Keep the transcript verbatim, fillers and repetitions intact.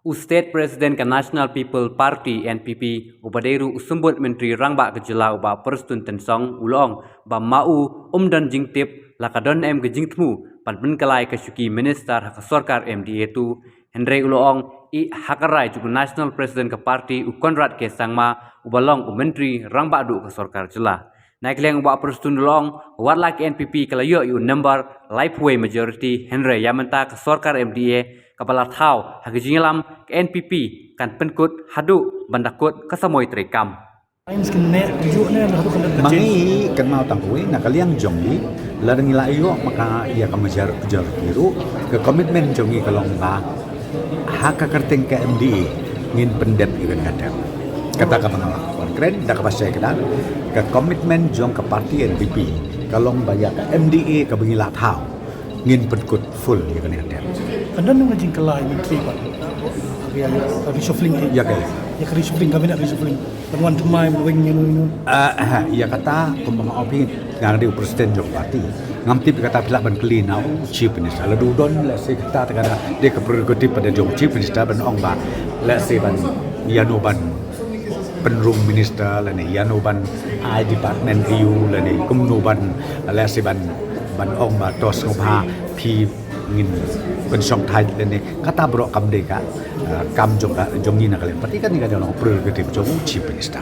U State President ka National People Party, N P P, uba dei ruh u symbud Myntri Rangbah ka jylla, u Bah Prestone Tynsong, u la ong ba ma u um don jingtip la ka don em ka jingthmu ban pynkylla ïa ka shuki minister ha ka sorkar M D A two. Hynrei u la ong, i ha ka rai jong u National President ka party, u Conrad K Sangma, uba long u Myntri Rangbah duh ka sorkar jylla. Na ka liang u Bah Prestone u la ong, wat la ka N P P ka la ïoh ïa u number laiphew majority, hynrei ïa mynta ka sorkar M D A kaba la thaw ha ka jingïalam, ka N P P kan pynkut haduh ban da kut ka samoi treikam. Times kan ne, ju ne, haduh kan da change. Mangi kan mau tang wei na ka liang jong ngi, la ngi la ïoh ma ka ïa ka majar, majority ruh, ka commitment jong ngi ka long ba ha ka kyrteng ka M D A ngin pyndep ïa kane ka dep. Kata kaba nga la wan kren da kaba shai kdar, ka commitment jong ka party N P P ka long ba ïa ka M D A kaba ngi la thaw ngin pynkut full ïa kane ka dep. Kan don ka jingkylla ïa Myntri bad ïa ka reshuffling, eh. Ïa ka, ïa ka reshuffling, cabinet reshuffling. Ban wan thymmai, ban weng ïa no ïa no. Ah, ah, ïa kata kumba nga ong phi, nga dei u president jong party. Ngam tip kata phi lah ban kylli na u chief minister. Lada u don, let's say, kata te ka dei ka prerogative pat jong chief minister ban ong ba, let's say, ban ïa no ban pynrung minister lane ïa no ban ai department ïa u lane kumno ban, let's say, ban, ban ong ba to sngewbha phi ngin pynshongthait lane kata baroh kam dei ka, ah, kam jong ka, jong ngi na ka liang party, kane ka dei long prerogative jong u chief minister.